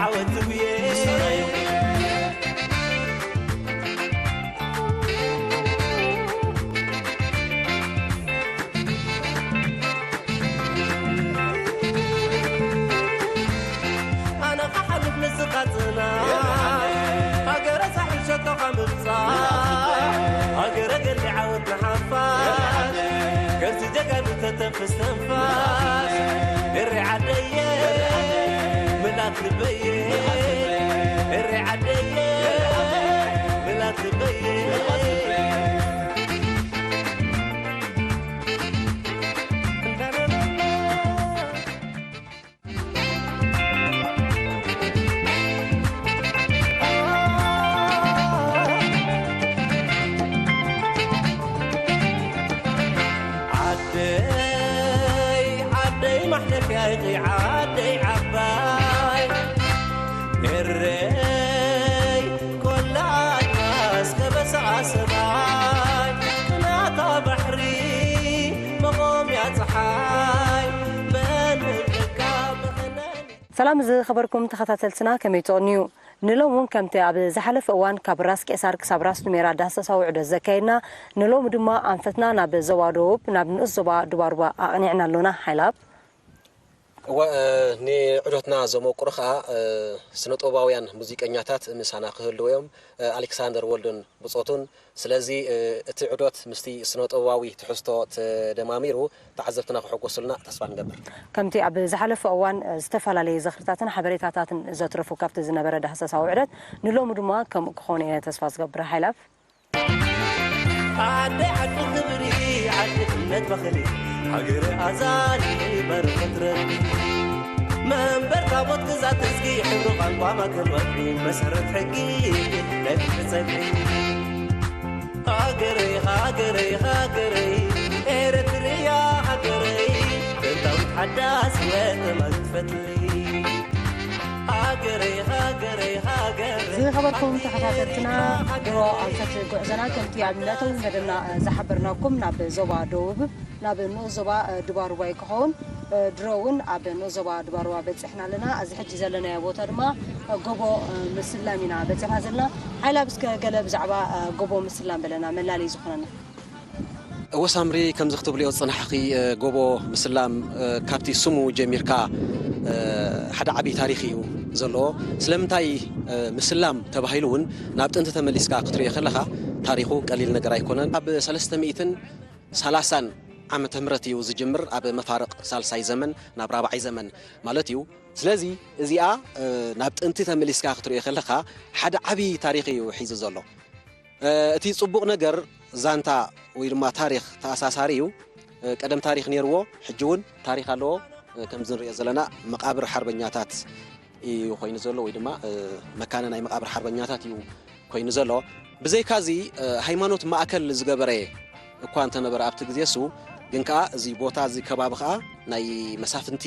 ዓወት ውየ። ኣነ ክሓልፍ ንስኻ ጽናሕ፣ ሃገረ ሳሕል ሸቶኻ ምብጻሕ፣ ሃገረ ገሊ ዓወት ንሓፋሽ፣ ገርዚ ጀጋኑ ተተንፍስ ተንፋሽ፣ ኤረ ዓደየ፣ ምላት ልበየ፣ ኤረ ዓደየ፣ ምላት ልበየ። ዓደይ ዓደይ ማሕለፍያይ ዓደይ ዓባይ ኤረይ ኮላ ኣድማስ ከበሳ ሰማይ ቅናታ ባሕሪ መቖምያ ጸሓይ በንብለካ ብኽነን ሰላም ዝኸበርኩም ተኸታተልትና፣ ከመይ ትቕንዩ? ንሎም እውን ከምቲ ኣብ ዝሓለፈ እዋን ካብ ራስ ቄሳር ክሳብ ራስ ኑሜራ ዳህሰሳዊ ዑደት ዘካየድና፣ ንሎም ድማ ኣንፈትና ናብ ዞባ ደቡብ፣ ናብ ንኡስ ዞባ ዱባሩባ ኣቕኒዕና ኣሎና። ሓይላብ። እወ፣ እ፣ ንዑደትና ዘመቁሩ ኸኣ፣ እ፣ ስነጥበባውያን ሙዚቀኛታት ምሳና ክህልዉ እዮም። እ፣ ኣሌክሳንደር ወልዱን ብጾቱን። ስለዚ፣ እ፣ እቲ ዑደት ምስቲ ስነጥበባዊ ትሕዝቶ ተደማሚሩ ተዓዘብትና ክሕጎሱልና ተስፋ ንገብር። ከምቲ ኣብ ዝሓለፈ እዋን፣ እ፣ ዝተፈላለየ ዝኽርታትን ሓበሬታታትን ዘትረፉ ካብቲ ዝነበረ ዳህሰሳዊ ዑደት፣ ንሎሚ ድማ ከምኡ ክኾን እየ ተስፋ ዝገብር። ሓይላብ። ዓደይ ዓዲ ክብሪ፣ ዓዲ እምነት በኽሪ፣ ሃገረ ኣዛኒ በረኸት ረቢ። መንበር ታቦት ግዛት እዝጊ፣ ሕብሪ ቋንቋ ማእከል ወግዒ፣ መሰረት ሕጊ ናይ ፍትሒ ጸግዒ። ሃገረይ፣ ሃገረይ፣ ሃገረይ፣ ኤረትርያ ሃገረይ፣ ጥንታዊት ሓዳስ ወጥማት ፈትሊ። ሃገረይ፣ ሃገረይ፣ ሃገረይ፣ ዝኸበርኩም ተኸታተልትና፣ ድሮ ኣብ ትሕቲ ጉዕዞና ከምቲ ኣብ መእተዊ መደብና፣ እ፣ ዝሓበርናኩም፣ ናብ ዞባ ደቡብ፣ ናብ ንኡስ ዞባ፣ እ፣ ድባሩባ እዩ ክኸውን። እ፣ ድሮ እውን ኣብ ንኡስ ዞባ ድባሩባ በጺሕና ኣለና። እዚ ሕጂ ዘለናዮ ቦታ ድማ፣ እ፣ ጎቦ፣ እ፣ ምስላም ኢና በጺሕና ዘለና። ሓይላብ፣ እስከ ገለ ብዛዕባ፣ እ፣ ጎቦ ምስላም በለና፣ መላለዪ ዝኾነና። እወ ሳምሪ፣ ከምዚ ክትብልዮ ዝጸናሕኺ፣ እ፣ ጎቦ ምስላም፣ እ፣ ካብቲ ስሙ ጀሚርካ፣ እ፣ ሓደ ዓቢ ታሪኽ እዩ ዘለዎ። ስለምንታይ፣ እ፣ ምስላም ተባሂሉ እውን ናብ ጥንቲ ተመሊስካ ክትሪኦ ከለኻ ታሪኹ ቀሊል ነገር ኣይኮነን። ኣብ ሰለስተ ሚእትን ሰላሳን ዓመተ ምህረት እዩ ዝጅምር፣ ኣብ መፋርቕ ሳልሳይ ዘመን ናብ ራብዓይ ዘመን ማለት እዩ። ስለዚ እዚኣ፣ እ፣ ናብ ጥንቲ ተመሊስካ ክትሪኦ ከለኻ ሓደ ዓቢ ታሪኽ እዩ ሒዙ ዘሎ። እ፣ እቲ ጽቡቕ ነገር ዛንታ ወይ ድማ ታሪኽ ተኣሳሳሪ እዩ። እ፣ ቀደም ታሪኽ ነይርዎ፣ ሕጂ እውን ታሪኽ ኣለዎ። እ፣ ከምዚ ንሪኦ ዘለና መቓብር ሓርበኛታት እዩ ኮይኑ ዘሎ፣ ወይ ድማ፣ እ፣ መካነ ናይ መቓብር ሓርበኛታት እዩ ኮይኑ ዘሎ። ብዘይካዚ፣ እ፣ ሃይማኖት ማእከል ዝገበረ እኳ እንተነበረ ኣብቲ ግዜ እሱ፣ ግን ከኣ እዚ ቦታ እዚ ከባቢ ከኣ ናይ መሳፍንቲ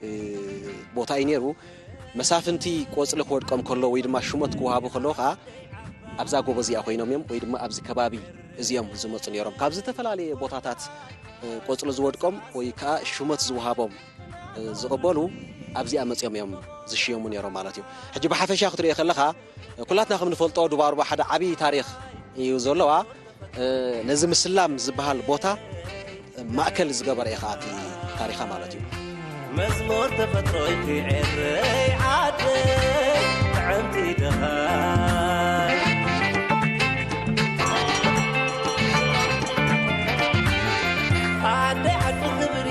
እ፣ ቦታ እዩ ነይሩ። መሳፍንቲ ቆጽሊ ክወድቆም ከሎ ወይ ድማ ሹመት ክወሃቡ ከለዉ ከኣ ኣብዛ ጎቦ እዚኣ ኮይኖም እዮም ወይ ድማ ኣብዚ ከባቢ እዚኦም ዝመጹ ነይሮም። ካብ ዝተፈላለየ ቦታታት፣ እ፣ ቆጽሊ ዝወድቆም ወይ ከኣ ሹመት ዝወሃቦም፣ እ፣ ዝቕበሉ ኣብዚኣ መጺኦም እዮም ዝሽየሙ ነይሮም ማለት እዩ። ሕጂ ብሓፈሻ ክትሪኦ ከለኻ፣ ኩላትና ከም ንፈልጦ ዱባሩባ ሓደ ዓቢ ታሪኽ እዩ ዘለዋ። እ፣ ነዚ ምስላም ዝበሃል ቦታ ማእከል ዝገበረ እዩ ኸኣ እቲ ታሪኻ ማለት እዩ። መዝሙር ተፈጥሮ ኢኺ ኤረይ ዓደይ ጥዕምቲ ደኻይ። ዓደይ ዓዲ ክብሪ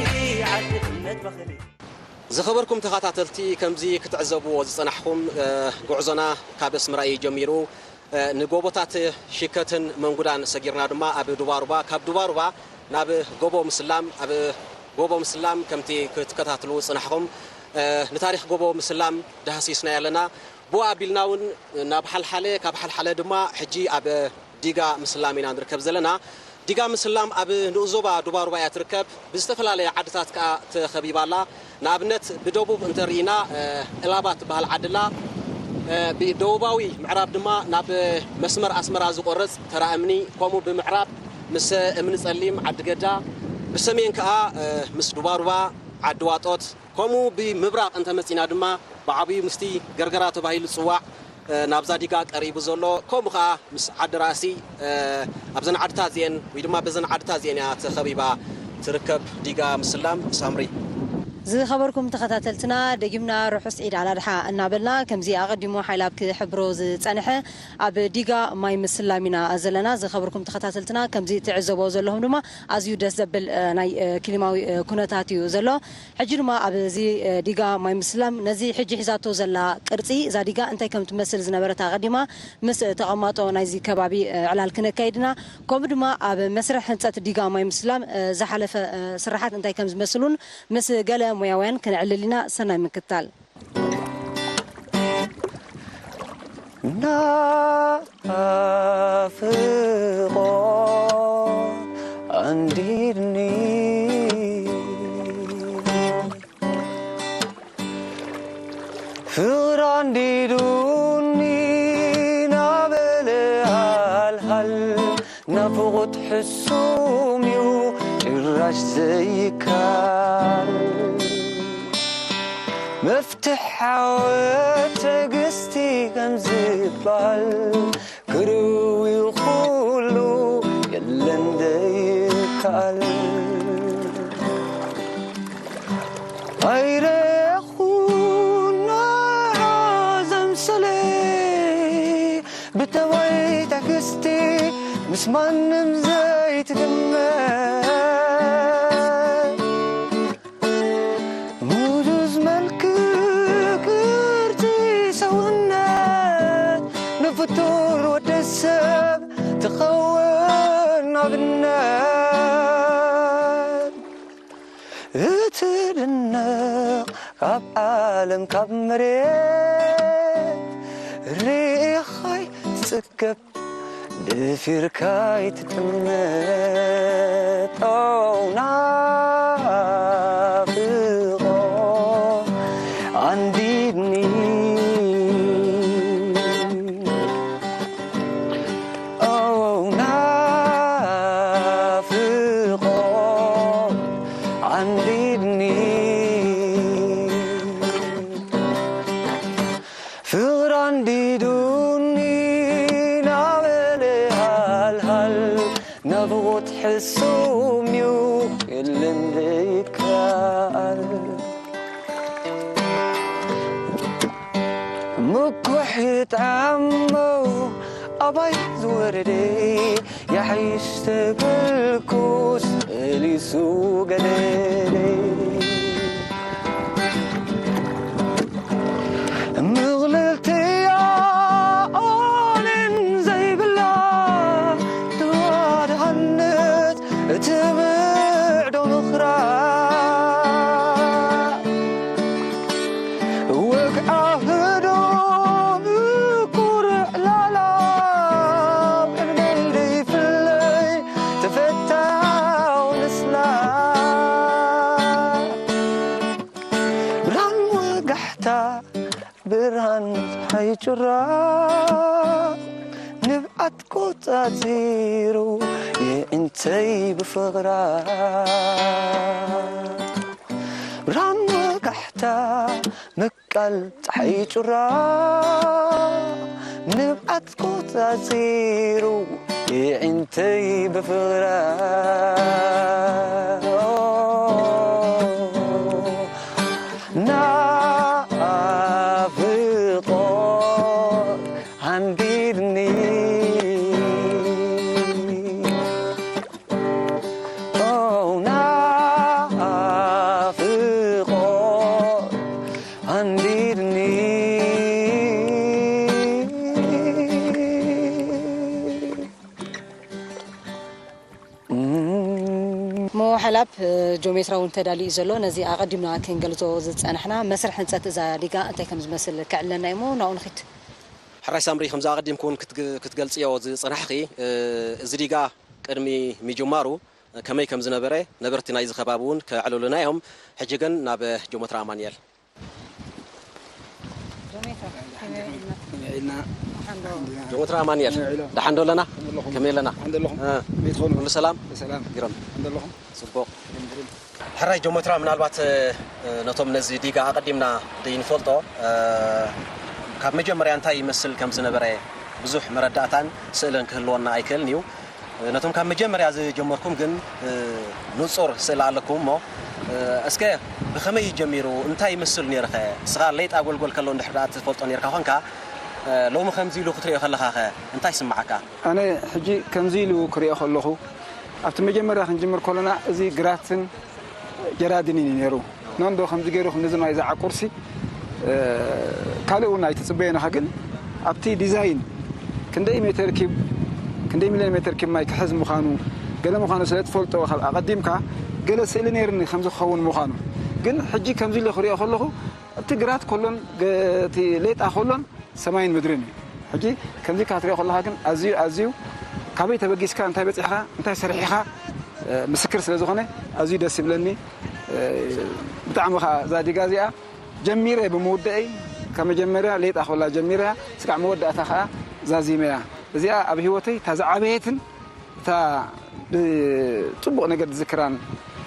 ዓዲ እምነት በኽሊ። ዝኸበርኩም ተኸታተልቲ፣ ከምዚ ክትዕዘብዎ ዝጸናሕኩም፣ እ፣ ጉዕዞና ካብ ኣስመራ እዩ ጀሚሩ። እ፣ ንጎቦታት ሽከትን መንጉዳን ሰጊርና ድማ ኣብ ዱባሩባ፣ ካብ ዱባሩባ ናብ ጎቦ ምስላም፣ ኣብ ጎቦ ምስላም ከምቲ ክትከታትሉ ዝጸናሕኩም፣ እ፣ ንታሪኽ ጎቦ ምስላም ዳህሲስናዮ ኣለና። ብኡ ኣቢልና እውን ናብ ሓልሓለ፣ ካብ ሓልሓለ ድማ ሕጂ ኣብ ዲጋ ምስላም ኢና ንርከብ ዘለና። ዲጋ ምስላም ኣብ ንኡስ ዞባ ዱባሩባ እያ ትርከብ። ብዝተፈላለየ ዓድታት ከኣ ተኸቢባ ኣላ። ንኣብነት ብደቡብ እንተርኢና፣ እ፣ እላባ ትበሃል ዓዲ ኣላ። እ፣ ብደቡባዊ ምዕራብ ድማ ናብ መስመር ኣስመራ ዝቆርጽ ተራ እምኒ፣ ከምኡ ብምዕራብ ምስ እምኒ ጸሊም ዓዲ ገዳ፣ ብሰሜን ከኣ፣ እ፣ ምስ ዱባሩባ ዓዲ ዋጦት፣ ከምኡ ብምብራቕ እንተመጺና ድማ ብዓብዩ ምስቲ ገርገራ ተባሂሉ ዝጽዋዕ፣ እ፣ ናብዛ ዲጋ ቀሪቡ ዘሎ፣ ከምኡ ኸኣ ምስ ዓዲ ራእሲ፣ እ፣ ኣብዘን ዓድታት እዚኤን ወይ ድማ በዘን ዓድታት እዚኤን እያ ተኸቢባ ትርከብ ዲጋ ምስላም ሳምሪ። ዝኸበርኩም ተኸታተልትና፣ ደጊምና ርሑስ ዒድ ኣላድሓ እናበልና፣ ከምዚ ኣቐዲሙ ሓይላብ ክሕብሮ ዝጸንሐ፣ ኣብ ዲጋ ማይ ምስላም ኢና ዘለና። ዝኸበርኩም ተኸታተልትና፣ ከምዚ ትዕዘቦ ዘለኹም ድማ ኣዝዩ ደስ ዘብል፣ እ፣ ናይ፣ እ፣ ክሊማዊ፣ እ፣ ኩነታት እዩ ዘሎ። ሕጂ ድማ ኣብዚ፣ እ፣ ዲጋ ማይ ምስላም ነዚ ሕጂ ሒዛቶ ዘላ ቅርጺ፣ እዛ ዲጋ እንታይ ከም ትመስል ዝነበረት ኣቐዲማ ምስ ተቐማጦ ናይዚ ከባቢ፣ እ፣ ዕላል ክነካይድ ኢና። ከምኡ ድማ ኣብ መስርሕ ህንጸት ዲጋ ማይ ምስላም፣ እ፣ ዝሓለፈ፣ እ፣ ስራሓት እንታይ ከም ዝመስሉን ምስ ገለ ሞያውያን ክንዕልል ኢና። ሰናይ ምክታል። ናፍቖት ኣንዲድኒ፣ ፍቕሪ ኣንዲዱኒ ናበለ ሃልሃል፣ ናፍቖት ሕሱም እዩ ጭራሽ ዘይካል። መፍትሕ ዓወት ትዕግስቲ ከም ዝበሃል፣ ክርዊ ኩሉ የለን ዘይከኣል። ኣይረኹን ንዓ ዘምሰለ ብተባይ ትዕግስቲ ምስ ማንም ዘይትግመ ምዙዝ መልክዕ ቅርጺ ሰውነት ንፍጡር ወደ ሰብ ትኸውን ኣብነት። እትድነቕ ካብ ዓለም ካብ መሬት ርኢኻይ ትጽገብ ደፊርካ ኣይትጥመት። ኦ ናፍቖ ኣንዲድኒ፣ ኦ ናፍቖ ኣንዲድኒ። ፍቕሪ ኣንዲዱኒ ናበለ ሃልሃል፣ ናፍቖት ሕሱም እዩ የለን ዘይከኣል። ምኩሕ ይጥዓሞ ኣባይ ዝወረደ፣ ያሕይሽ ተበልኩስ እሊሱ ገደለ። ምቕልልትያ ኦንን ዘይብላ፣ ተዋድሃነት እቲ ምዕዶ ምኽራዕ። ወግዓ ህዶ ምኩርዕ ላላ ቅድመይ ደይፍለይ ተፈታው ንስላ። ብርሃን ወጋሕታ ብርሃን ጸሓይ ጩራ ንብዓት ቆጻጺሩ የዒንተይ ብፍቕራ። ብርሃን ወጋሕታ ምቃል ጸሓይ ጩራ ንብዓት ቆጻጺሩ የዒንተይ ብፍቕራ። ናፍቖት ኣንዲድኒ፣ ኦ ናፍቖት ኣንዲድኒ። እሞ ሓላብ፣ እ፣ ጆሜትራ እውን ተዳልዩ እዩ ዘሎ። ነዚ ኣቐዲምና ክንገልጾ ዝጸናሕና መስርሕ ህንጸት እዛ ዲጋ እንታይ ከም ዝመስል ክዕለና እዩ እሞ ናብኡ ንኺድ። ሕራይ ሳምሪ፣ ከምዚ ኣቐዲምኪ እውን ክትግ-፣ ክትገልጽዮ ዝጸናሕኺ፣ እ፣ እዚ ዲጋ ቅድሚ ምጅማሩ ከመይ ከም ዝነበረ ነበርቲ ናይዚ ከባቢ እውን ከዕልሉና እዮም። ሕጂ ግን ናብ ጆሜትራ ኣማንኤል። ጆሜትራ ኣማንኤል፣ ደሓን ዶ ኣለና? ከመይ ኣለና? ከመይ ኣለና? ደሓን ዶ ኣለኹም? እ። ከመይ ትኾኑ? ኩሉ ሰላም? ሰላም። ግረም። ደሓን ዶ ኣለኹም? ጽቡቕ። ግረም፣ ግረም። ሕራይ ጆመትራ፣ ምናልባት ነቶም ነዚ ዲጋ ኣቐዲምና ዘይንፈልጦ፣ ካብ መጀመርያ እንታይ ይመስል ከም ዝነበረ ብዙሕ መረዳእታን ስእልን ክህልወና ኣይክእልን እዩ። ነቶም ካብ መጀመርያ ዝጀመርኩም ግን ንጹር ስእሊ ኣለኩም እሞ፣ እስከ ብኸመይ ጀሚሩ፣ እንታይ ይመስል ነይርኸ? እስኻ ሌጣ ጎልጎል ከሎ እንድሕር ደኣ ትፈልጦ ነርካ ኾንካ፣ ሎሚ ከምዚ ኢሉ ክትሪኦ ከለኻኸ እንታይ ይስምዓካ? ኣነ ሕጂ ከምዚ ኢሉ ክሪኦ ከለኹ፣ ኣብቲ መጀመርያ ክንጅምር ከሎና፣ እዚ ግራትን ጀራድን እዩ ነይሩ። ነንዶ ከምዚ ገይሩ ክንዲ ዝማይ ዝዓቁርሲ፣ ካልእ እውን ኣይትጽበየን ኢኻ። ግን ኣብቲ ዲዛይን ክንደይ ሜተር ኪብ፣ ክንደይ ሚልዮን ሜተር ኪብ ማይ ክሕዝ ምዃኑ፣ ገለ ምዃኑ ስለ ትፈልጦ፣ ካብ ኣቐዲምካ ገለ ስእሊ ነይርኒ ከምዚ ክኸውን ምዃኑ። ግን ሕጂ ከምዚ ኢለ ክሪኦ ከለኹ፣ እቲ ግራት ከሎን ገ-፣ እቲ ሌጣ ከሎን ሰማይን ምድርን እዩ። ሕጂ ከምዚ ክትሪኦ ከለኻ ግን ኣዝዩ፣ ኣዝዩ ካበይ ተበጊስካ፣ እንታይ በጺሕካ፣ እንታይ ሰሪሕኻ፣ እ፣ ምስክር ስለ ዝኾነ ኣዝዩ ደስ ይብለኒ። እ፣ ብጣዕሚ ኸኣ እዛ ዲጋ እዚኣ ጀሚረ ብምውደአይ፣ ካብ መጀመርያ ሌጣ ከላ ጀሚረያ፣ ስጋዕ መወዳእታ ኸኣ ዛዚመያ። እዚኣ ኣብ ህይወተይ እታ ዝዓበየትን እታ ብጽቡቕ ነገር ዝዝክራን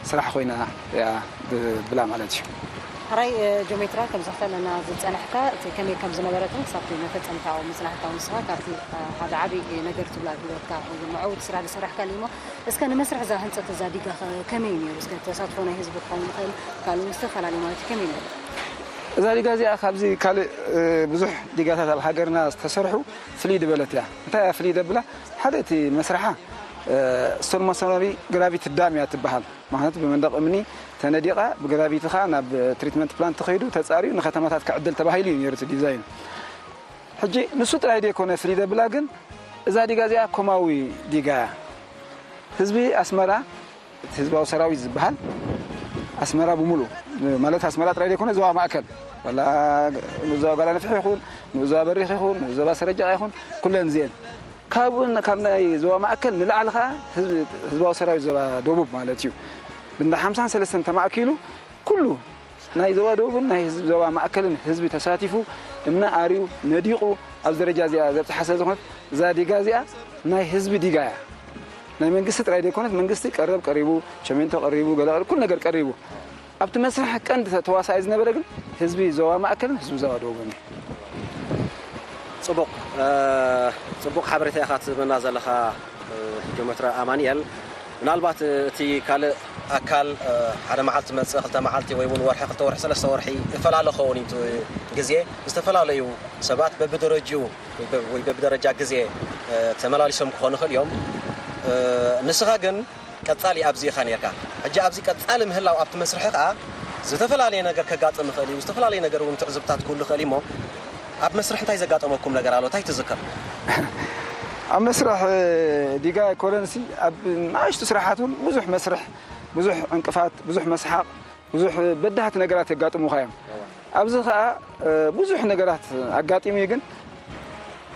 ስራሕ ኮይና እያ ብላ ማለት እዩ። ሕራይ፣ እ፣ ጆሜትራ፣ ከም ዝኽፈለና ዝጸናሕካ፣ እቲ ከመይ ከም ዝነበረትን ክሳብቲ መፈጸምታ እውን ምጽናሕካ እውን ንስኻ ካብቲ፣ እ፣ ሓደ ዓቢ ነገር ትብላ ህይወትካ እውን መዐውቲ ስራሕ ዝሰራሕካሉ እዩ እሞ፣ እስከ ንመስርሕ እዛ ህንጸት እዛ ዲጋ ኸ ከመይ እዩ ነይሩ? እስከ ተሳትፎ ናይ ህዝቢ ክኸውን ይኽእል፣ ካልእ እውን ዝተፈላለዩ ማለት እዩ፣ ከመይ ነይሩ? እዛ ዲጋ እዚኣ ካብዚ ካልእ፣ እ፣ ብዙሕ ዲጋታት ኣብ ሃገርና ዝተሰርሑ ፍልይ ዝበለት እያ። እንታይ እያ ፍልይ ዘብላ? ሓደ እቲ መስርሓ፣ እ፣ ስቶን ማሶነሪ ግራቪቲ ዳም እያ ትበሃል። ማለት ብመንደቕ እምኒ ተነዲቓ ብግራቪቲ ኸኣ ናብ ትሪትመንት ፕላንት ተኸይዱ ተጻርዩ ንከተማታት ክዕደል ተባሂሉ እዩ ነይሩ እቲ ዲዛይን። ሕጂ ንሱ ጥራይ ደይኮነ ፍልይ ዘብላ ግን እዛ ዲጋ እዚኣ ኮማዊ ዲጋ እያ። ህዝቢ ኣስመራ፣ እቲ ህዝባዊ ሰራዊት ዝበሃል ኣስመራ ብምሉኡ፣ ማለት ኣስመራ ጥራይ ደይኮነ ዞባ ማእከል፣ ዋላ ንዞባ ጓላነፍሒ ይኹን፣ ንዞባ በሪኽ ይኹን፣ ንዞባ ሰረጃቓ ይኹን፣ ኩለን እዚአን ካብ፣ ካብ ናይ ዞባ ማእከል ንላዕሊ ኸኣ ህዝቢ፣ ህዝባዊ ሰራዊት ዞባ ደቡብ ማለት እዩ። ብእንዳ ሓምሳን ሰለስተን ተማእኪሉ ኩሉ ናይ ዞባ ደቡብን ናይ ህዝቢ ዞባ ማእከልን ህዝቢ ተሳቲፉ እምነ ኣርዩ ነዲቑ ኣብዚ ደረጃ እዚኣ ዘብጽሓ ስለ ዝኾነት እዛ ዲጋ እዚኣ ናይ ህዝቢ ዲጋ እያ። ናይ መንግስቲ ጥራይ ዘይኮነት መንግስቲ ቀረብ ቀሪቡ፣ ቸሜንቶ ቀሪቡ፣ ገለ ቀሪቡ፣ ኩሉ ነገር ቀሪቡ። ኣብቲ መስርሕ ቀንዲ ተ-፣ ተዋሳኣይ ዝነበረ ግን ህዝቢ ዞባ ማእከልን ህዝቢ ዞባ ደቡብን እዩ። ጽቡቕ፣ እ፣ ጽቡቕ ሓበሬታ ኢኻ ትህበና ዘለኻ፣ እ፣ ጆመትራ ኣማኑኤል። ምናልባት፣ እ፣ እቲ ካልእ ኣካል፣ እ፣ ሓደ መዓልቲ መጽእ፣ ክልተ መዓልቲ ወይ እውን ወርሒ፣ ክልተ ወርሒ፣ ሰለስተ ወርሒ ይፈላለ ክኸውን እዩ እቲ ግዜ። ዝተፈላለዩ ሰባት በብደረጅኡ ወይ በ-፣ ወይ በብደረጃ ግዜ፣ እ፣ ተመላሊሶም ክኾኑ ይኽእል እዮም። እ፣ ንስኻ ግን ቀጻሊ ኣብዚ ኢኻ ኔርካ። ሕጂ ኣብዚ ቀጻሊ ምህላው ኣብቲ መስርሒ ከኣ ዝተፈላለየ ነገር ከጋጥም ይኽእል እዩ። ዝተፈላለየ ነገር እውን ትዕዝብታት ክህሉ ይኽእል እዩ እሞ፣ ኣብ መስርሕ እንታይ ዘጋጠመኩም ነገር ኣሎ? እንታይ ትዝክር? ኣብ መስርሕ፣ እ፣ ዲጋ ኣይኮነንሲ፣ ኣብ ንኣሽቱ ስራሓት እውን ብዙሕ መስርሕ፣ ብዙሕ ዕንቅፋት፣ ብዙሕ መስሓቕ፣ ብዙሕ በዳህቲ ነገራት የጋጥሙኻ እዮም። ኣብዚ ኸኣ፣ እ፣ ብዙሕ ነገራት ኣጋጢሙ እዩ፣ ግን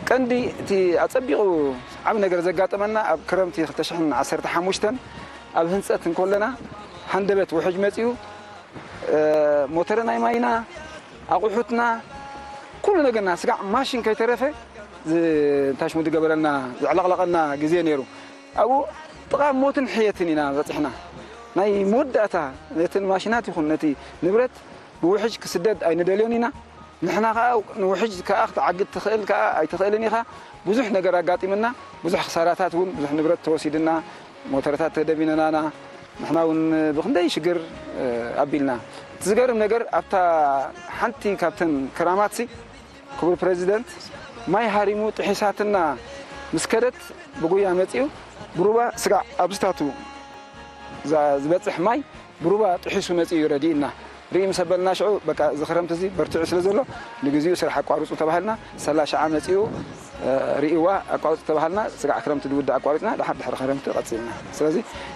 ቀንዲ እቲ ኣጸቢቑ ዓቢ ነገር ዘጋጠመና ኣብ ክረምቲ ክልተ ሽሕን ዓሰርተ ሓሙሽተን ኣብ ህንጸት እንከለና ሃንደበት ውሕጅ መጺኡ፣ እ፣ ሞተረ ናይ ማይና፣ ኣቑሑትና፣ ኩሉ ነገርና ስጋዕ ማሽን ከይተረፈ ዝ-፣ እንታይ ሽሙ ዝገበረልና፣ ዘዕለቕለቐና ግዜ ነይሩ። ኣብኡ ጥቓ ሞትን ሕየትን ኢና በጺሕና። ናይ መወዳእታ ነተን ማሽናት ይኹን ነቲ ንብረት ብውሕጅ ክስደድ ኣይንደልዮን ኢና። ንሕና ከኣ ንውሕጅ ከኣ ክትዓግት ትኽእል ከኣ ኣይትኽእልን ኢኻ። ብዙሕ ነገር ኣጋጢምና፣ ብዙሕ ክሳራታት እውን፣ ብዙሕ ንብረት ተወሲድና፣ ሞተረታት ተደቢነናና፣ ንሕና እውን ብኽንደይ ሽግር፣ እ፣ ኣቢልና። እቲ ዝገርም ነገር ኣብታ ሓንቲ ካብተን ክራማትሲ ክቡር ፕረዚደንት ማይ ሃሪሙ ጥሒሳትና ምስ ከደት ብጉያ መጺኡ ብሩባ ስጋዕ ኣብዝታቱ ዛ-፣ ዝበጽሕ ማይ ብሩባ ጥሒሱ መጺኡ እዩ ረዲእና። ርኢ ምስ ኣበልና ሽዑ በቃ እዚ ክረምቲ እዚ በርቲዑ ስለ ዘሎ ንግዚኡ ስራሕ ኣቋርጹ ተባሂልና። ሰላ ሽዓ መጺኡ፣ እ፣ ርእይዋ ኣቋርጹ ተባሂልና። ስጋዕ ክረምቲ ዝውዳእ ኣቋሪጽና ድሓር ድሕሪ ክረምቲ ቀጺልና። ስለዚ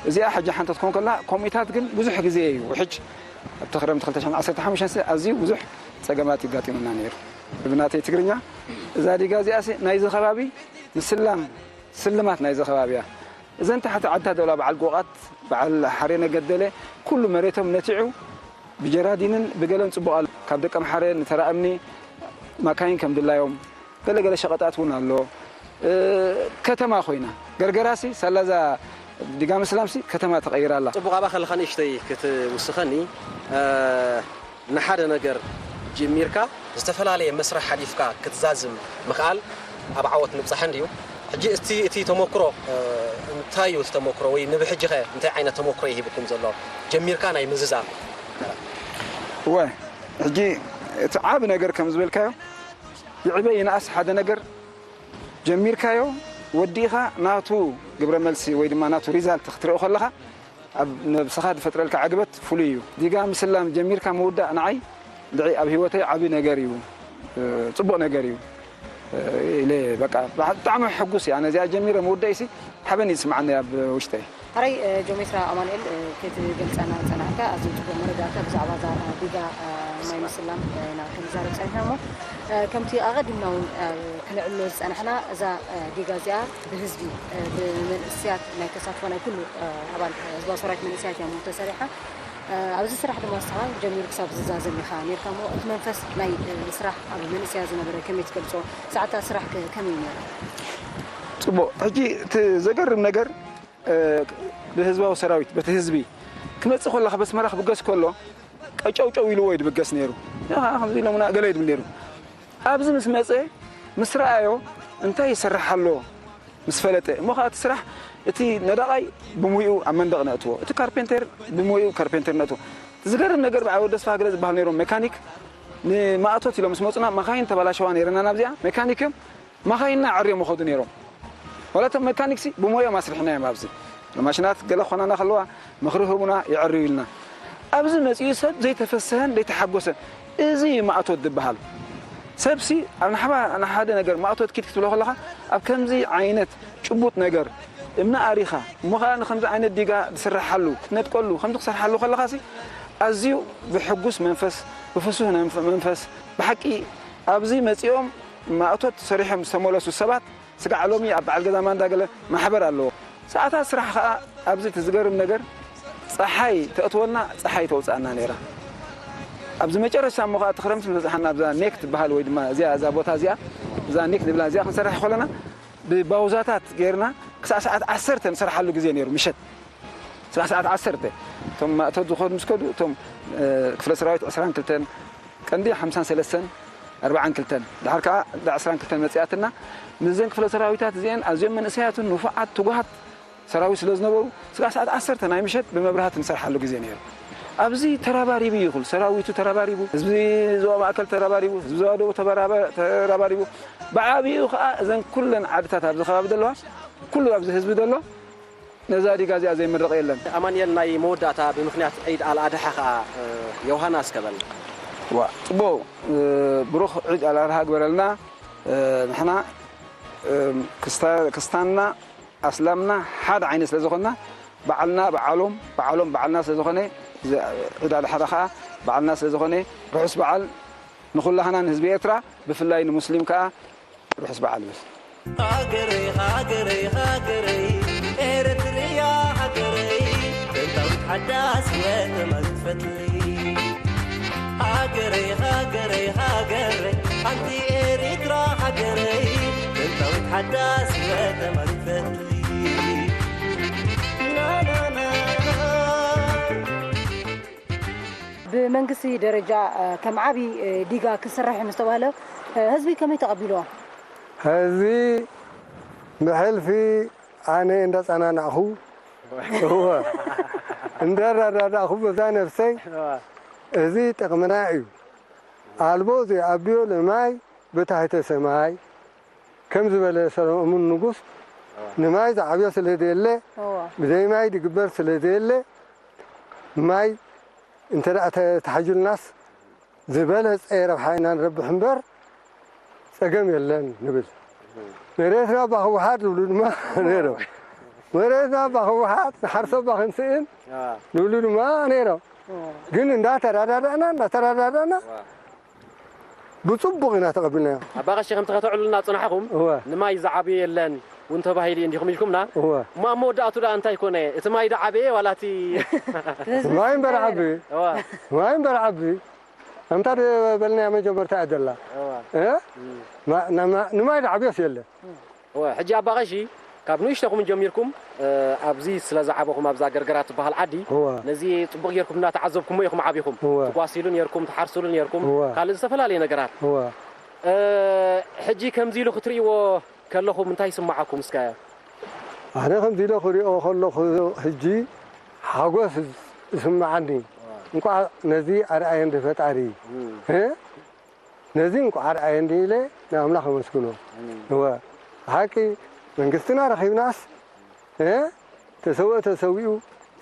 እዚኣ ሕጂ ሓንቲ ክትኮን ከላ ከምኡታት ግን ብዙሕ ግዜ እዩ ውሕጅ ኣብቲ ክረምቲ ክልተ ሽሕን ዓሰርተ ሓሙሽተን ኣዝዩ ብዙሕ ጸገማት ይጋጢሙና ነይሩ። ብናተይ ትግርኛ እዛ ዲጋ እዚኣሲ ናይዚ ከባቢ ምስላም ስልማት ናይዚ ከባቢ እያ። እዘን ታሕቲ ዓድታት ዘለዋ በዓል ጎቓት፣ በዓል ሓሬ ነገደለ፣ ኩሉ መሬቶም ነቲዑ ብጀራዲንን ብገለን ጽቡቕ ኣሎ። ካብ ደቀምሓረ ንተራ እምኒ ማካይን ከም ድላዮም፣ ገለ ገለ ሸቐጣት እውን ኣሎ። እ፣ ከተማ ኮይና። ገርገራሲ ሳላዛ ዲጋ ምስላምሲ ከተማ ተቐይራ ኣላ። ጽቡቕ፣ ኣብኣ ከለኻ ንእሽተይ ክትውስኸኒ፣ እ፣ ንሓደ ነገር ጀሚርካ ዝተፈላለየ መስርሕ ሓሊፍካ ክትዛዝም ምኽኣል ኣብ ዓወት ምብጻሕ እንድዩ። ሕጂ እቲ፣ እቲ ተመክሮ፣ እ፣ እንታይ እዩ እቲ ተመክሮ ወይ ንብሕጂ ኸ እንታይ ዓይነት ተመክሮ ይሂብኩም ዘሎ? ጀሚርካ ናይ ምዝዛም። እወ፣ ሕጂ እቲ ዓቢ ነገር ከም ዝበልካዮ፣ ይዕበ ይንኣስ ሓደ ነገር ጀሚርካዮ፣ ወዲእኻ ናቱ ግብረ መልሲ ወይ ድማ ናቱ ሪዛልት ክትሪኦ ከለኻ፣ ኣብ ነብስኻ ዝፈጥረልካ ዕግበት ፍሉይ እዩ። ዲጋ ምስላም ጀሚርካ ምውዳእ ንዓይ ልዒ ኣብ ህይወተይ ዓቢ ነገር እዩ፣ እ፣ ጽቡቕ ነገር እዩ፣ እ፣ ኢለ በቃ ብጣዕሚ ሕጉስ እየ። ኣነ እዚኣ ጀሚረ ምውዳእሲ ሓበን እዩ ዝስምዓኒ ኣብ ውሽጠይ። ሕራይ፣ እ፣ ጆሜትራ ኣማኑኤል፣ እ፣ ክትገልጸና ዝጸናሕካ ኣዝዩ ጽቡቕ መረዳእታ ብዛዕባ እዛ፣ እ፣ ዲጋ፣ እ፣ ማይ ምስላም፣ እ፣ ኢና ክንዛረብ ጸኒሕና እሞ፣ እ፣ ከምቲ ኣቐዲምና እውን፣ እ፣ ክነዕልሎ ዝጸናሕና፣ እዛ፣ እ፣ ዲጋ እዚኣ ብህዝቢ፣ እ፣ ብመንእሰያት ናይ ተሳትፎ ናይ ኩሉ፣ እ፣ ኣባል ህዝባዊ ሰራዊት መንእሰያት እያ እሞ ተሰሪሓ። እ፣ ኣብዚ ስራሕ ድማ ንስኻ ጀሚሩ ክሳብ ዝዛዘም ኢኻ ኔርካ እሞ፣ እቲ መንፈስ ናይ፣ እ፣ ስራሕ ኣብ መንእሰያት ዝነበረ ከመይ ትገልጾ? ሰዓታት ስራሕ ከ ከመይ እዩ ነይሩ? ጽቡቕ። ሕጂ እቲ ዘገርም ነገር፣ እ፣ ብህዝባዊ ሰራዊት፣ በቲ ህዝቢ ክመጽእ ከሎ፣ ካብ ኣስመራ ክብገስ ከሎ፣ ቀጨውጨው ኢልዎ እዩ ድብገስ ነይሩ። ያኻ ከምዚ ኢሎምና ገለ ይድብል ነይሩ። ኣብዚ ምስ መጸ፣ ምስ ረኣዮ፣ እንታይ ይሰርሕ ኣሎ ምስ ፈለጠ፣ እሞ ኸኣ እቲ ስራሕ፣ እቲ ነዳቓይ ብሙይኡ ኣብ መንደቕ ነእትዎ፣ እቲ ካርፔንተር ብሙይኡ ካርፔንተር ነእትዎ። እቲ ዝገርም ነገር፣ ብዓወት ደስፋ ሃገረ ዝበሃሉ ነይሮም ሜካኒክ፣ ንማእቶት ኢሎም ምስ መጹና፣ መኻይን ተባላሸዋ ነይረና ናብዚኣ፣ ሜካኒክ እዮም። መኻይንና ኣዕርዮም ይኸዱ ነይሮም። ዋላ እቶም መካኒክሲ ብሞዮም ኣስሪሕናዮም። ኣብዚ ማሽናት ገለ ክኾናና ከለዋ ምኽሪ ህቡና፣ የዕርዩ ኢልና። ኣብዚ መጺኡ ሰብ ዘይተፈስሀን ዘይተሓጎሰን፣ እዚ እዩ ማእቶት ዝበሃል። ሰብሲ ኣብ ንሓባ-፣ ንሓደ ነገር ማእቶት ኪድ ክትብሎ ከለኻ፣ ኣብ ከምዚ ዓይነት ጭቡጥ ነገር እምነ ኣሪኻ፣ እሞ ኸኣ ንከምዚ ዓይነት ዲጋ ዝስርሓሉ፣ ክትነጥቀሉ፣ ከምዚ ክሰርሓሉ ከለኻሲ፣ ኣዝዩ ብሕጉስ መንፈስ፣ ብፍሱህ መንፈ-፣ መንፈስ፣ ብሓቂ ኣብዚ መጺኦም ማእቶት ሰሪሖም ዝተመለሱ ሰባት፣ ስጋዕ ሎሚ ኣብ በዓል ገዛ ማንዳ ገለ ማሕበር ኣለዎ። ሰዓታት ስራሕ ኸኣ ኣብዚ እቲ ዝገርም ነገር፣ ጸሓይ ተእትወና፣ ጸሓይ ተውጽኣና ነይራ። ኣብዚ መጨረሻ እሞ ኸኣ እቲ ክረምቲ ምስ በጽሓና ኣብዛ ኔክ ትበሃል ወይ ድማ እዚኣ፣ እዛ ቦታ እዚኣ፣ እዛ ኔክ ንብላ እዚኣ ክንሰርሕ ከለና ብባውዛታት ጌርና ክሳዕ ሰዓት ዓሰርተ ንሰርሓሉ ግዜ ነይሩ ምሸት። ስራሕ ሰዓት ዓሰርተ እቶም ማእቶት ዝኾኑ ምስ ከዱ፣ እቶም፣ እ፣ ክፍለ ሰራዊት ዕስራን ክልተን፣ ቀንዲ ሓምሳን ሰለስተን፣ ኣርባዓን ክልተን፣ ድሓር ከኣ እታ ዕስራን ክልተን መጺኣትና። ምስዘን ክፍለ ሰራዊታት እዚአን ኣዝዮም መንእሰያትን ንፉዓት ትጉሃት ሰራዊት ስለ ዝነበሩ፣ ስጋዕ ሰዓት ዓሰርተ ናይ ምሸት ብመብራህቲ ንሰርሓሉ ግዜ ነይሩ። ኣብዚ ተራባሪቡ እዩ ኩሉ፣ ሰራዊቱ ተራባሪቡ፣ ህዝቢ ዞባ ማእከል ተራባሪቡ፣ ህዝቢ ዞባ ደቡብ ተበራበ-፣ ተራባሪቡ። ብዓቢኡ ከኣ እዘን ኩለን ዓድታት ኣብዚ ከባቢ ዘለዋ፣ ኩሉ ኣብዚ ህዝቢ ዘሎ ነዛ ዲጋ እዚኣ ዘይምረቕ የለን። ኣማንኤል፣ ናይ መወዳእታ ብምኽንያት ዒድ ኣልኣድሓ ኸኣ፣ እ፣ ዮሃና እስከ በል። ዋ፣ ጽቡቕ፣ እ፣ ብሩኽ ዒድ ኣልኣድሓ ግበረልና። እ፣ ንሕና፣ እ፣ ክስታ-፣ ክስታንና ኣስላምና ሓደ ዓይነት ስለ ዝኾንና፣ በዓልና በዓሎም፣ በዓሎም በዓልና ስለ ዝኾነ፣ እዚ ዒድ ኣልሓዳ ኸኣ በዓልና ስለ ዝኾነ፣ ርሑስ በዓል ንኹላህና ንህዝቢ ኤርትራ፣ ብፍላይ ንሙስሊም ከኣ ርሑስ በዓል ይብል። ሃገረይ፣ ሃገረይ፣ ሃገረይ፣ ኤረትርያ ሃገረይ፣ ጥንታዊት ሓዳስ ከተማ ዝፈትለይ። ሃገረይ፣ ሃገረይ፣ ሃገረይ፣ ሓንቲ ኤሪትራ ሃገረይ፣ ጥንታዊት ሓዳስ ከተማ ዝፈትለይ። ና፣ ና፣ ና፣ ና። ብመንግስቲ ደረጃ፣ እ፣ ከም ዓቢ፣ እ፣ ዲጋ ክስራሕ እዩ ምስ ተባህለ፣ እ፣ ህዝቢ ከመይ ተቐቢልዎ? ህዝቢ ብሕልፊ ኣነ እንዳጸናናዕኹ፣ እወ፣ እንዳረዳዳእኹ በዛ ነፍሰይ፣ እዚ ጥቕምና እዩ። ኣልቦ ዘይኣብዮ ለማይ ብታሕተ ሰማይ፣ ከም ዝበለ ሰሎሙን ንጉስ፣ ንማይ ዝዓብዮ ስለ ዘየለ፣ እወ። ብዘይ ማይ ዝግበር ስለ ዘየለ፣ ማይ እንተ ደኣ ተ-፣ ተሓይሉናስ ዝበለጸ ረብሓ ኢና ንረብሕ እምበር ጸገም የለን ንብል። መሬትና እባ ህወሓት ዝብሉ ድማ ነይሮም። መሬትና እባ ህወሓት፣ ንሓርሶ እባ ክንስእን ዝብሉ ድማ ነይሮም። ግን እንዳተረዳዳእና፣ እንዳተረዳዳእና ብጽቡቕ ኢና ተቐቢልናዮ። ኣባ ቀሺ፣ ከምቲ ከተዕሉልና ጽናሕኩም፣ እወ። ንማይ ዝዓብዮ የለን እውን ተባሂሉ እዩ እንዲኹም ኢልኩምና። እወ። እሞ ኣብ መወዳእቱ ደኣ እንታይ ኮነ? እቲ ማይ ዶ ዓበየ ዋላ እቲ ማይ እምበር ዓቢ። እወ። ማይ እምበር ዓቢ። ኣንታ ደ-፣ በልናያ መጀመርታ እያ ዘላ። እወ። እ? እም። ማ-፣ ና-፣ ማ-፣ ንማይ ዶ ዓብዮስ የለን። እወ፣ ሕጂ ኣባ ቀሺ፣ ካብ ንእሽተኹም ጀሚርኩም፣ እ፣ ኣብዚ ስለ ዝዓበኹም ኣብዛ ገርገራ ትበሃል ዓዲ፣ እወ። ነዚ ጽቡቕ ጌርኩም እናተዓዘብኩሞ ኢኹም ዓቢኹም። እወ። ትጓስይሉ ኔርኩም፣ ትሓርስሉ ኔርኩም፣ እወ። ካልእ ዝተፈላለየ ነገራት። እወ። እ፣ ሕጂ ከምዚ ኢሉ ክትርእይዎ ከለኹም እንታይ ይስምዓኩም እስከ? ኣነ ከምዚ ኢለ ክሪኦ ከለኹ ሕጂ ሓጎስ ይስምዓኒ። እወ። እንቋዕ ነዚ ኣርኣየኒ ፈጣሪ። እም። እ? ነዚ እንቋዕ ኣርኣየኒ ኢለ ንኣምላኽ ኣመስግኖ። እም። እወ፣ ብሓቂ መንግስትና ረኺብናስ፣ እ፣ ተሰውአ ተሰዊኡ፣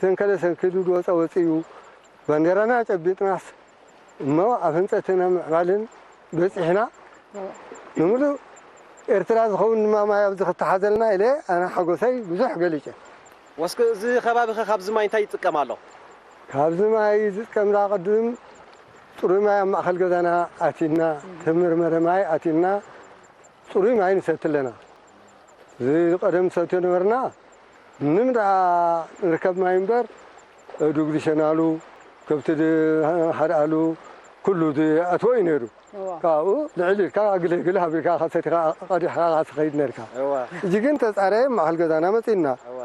ዘንከለ ሰንኪሉ፣ ዝወፀ ወፂኡ፣ ባንዴራና ጨቢጥናስ፣ እሞ ኣብ ህንፀትን ኣብ ምዕባልን በፂሕና፣ እወ። ንምሉእ ኤርትራ ዝኸውን ድማ ማይ ኣብዚ ክተሓዘልና ኢለ ኣነ ሓጎሰይ ብዙሕ ገሊጨ። ወስኪ፣ እዚ ከባቢኸ ካብዚ ማይ እንታይ ይጥቀም ኣሎ? ካብዚ ማይ ዝጥቀምና ቅድም ጽሩይ ማይ ኣብ ማእከል ገዛና ኣቲና፣ ተመርመረ ማይ ኣቲና፣ ጽሩይ ማይ ንሰቲ ኣለና። እዚ ቀደም ንሰትዮ ነበርና፣ ምንም ደኣ ንርከብ ማይ እምበር፣ ኣእዱግ ዝሸናሉ፣ ከብቲ ዝሓርኣሉ፣ ኩሉ ዝኣትዎ እዩ ነይሩ። እዋ። ካብኡ ልዕል ኢልካ ግልህ ግልህ ኣቢልካ ሰቲኻ ቀዲሕካ ትኸይድ ነርካ። እዋ። ሕጂ ግን ተጻረየ ማእከል ገዛና መጺእና። እዋ።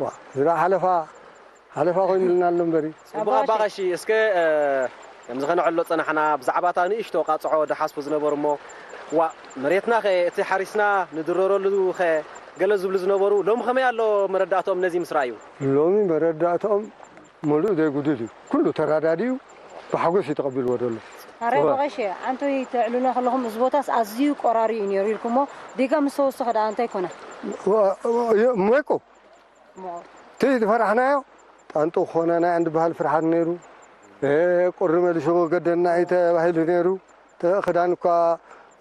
ዋ፣ እዚ ደኣ ሓለፋ ሓለፋ ኮይኑልና ኣሎ እምበሪ። ጽቡቕ ኣባ ኣባ ቀሺ። ቀሺ፣ እስከ፣ እ፣ ከምዚ ከነዕሎ ጸናሕና፣ ብዛዕባ እታ ንእሽቶ ቃጽዖ ድሓስቡ ዝነበሩ እሞ፣ ዋእ፣ መሬትናኸ፣ እቲ ሓሪስና ንድረረሉኸ፣ ገለ ዝብሉ ዝነበሩ፣ ሎሚ ከመይ ኣሎ መረዳእትኦም ነዚ ምስ ረኣዩ? ሎሚ መረዳእትኦም ምሉእ ዘይጉድል እዩ። ኩሉ ተረዳዲኡ ብሓጎስ እዩ ተቐቢልዎ ዘሎ። ኣረ እወ። ኣባ ቀሺ፣ ኣንቶይ ተዕልሉና ከለኹም፣ እዚ ቦታስ ኣዝዩ ቆራሪ እዩ ነይሩ ኢልኩሞ፣ ዲጋ ምስ ተወሰኸ ደኣ እንታይ ኮነ? ወ-፣ ወ-፣ እሞ እኮ እሞ እቲ ዝፈራሕናዮ ጣንጡ ክኾነና እየን ዝበሃል ፍርሓት ነይሩ። እ፣ ቁሪ መሊሱ ክገደልና እዩ ተባሂሉ ነይሩ። ተ-፣ ክዳን እኳ፣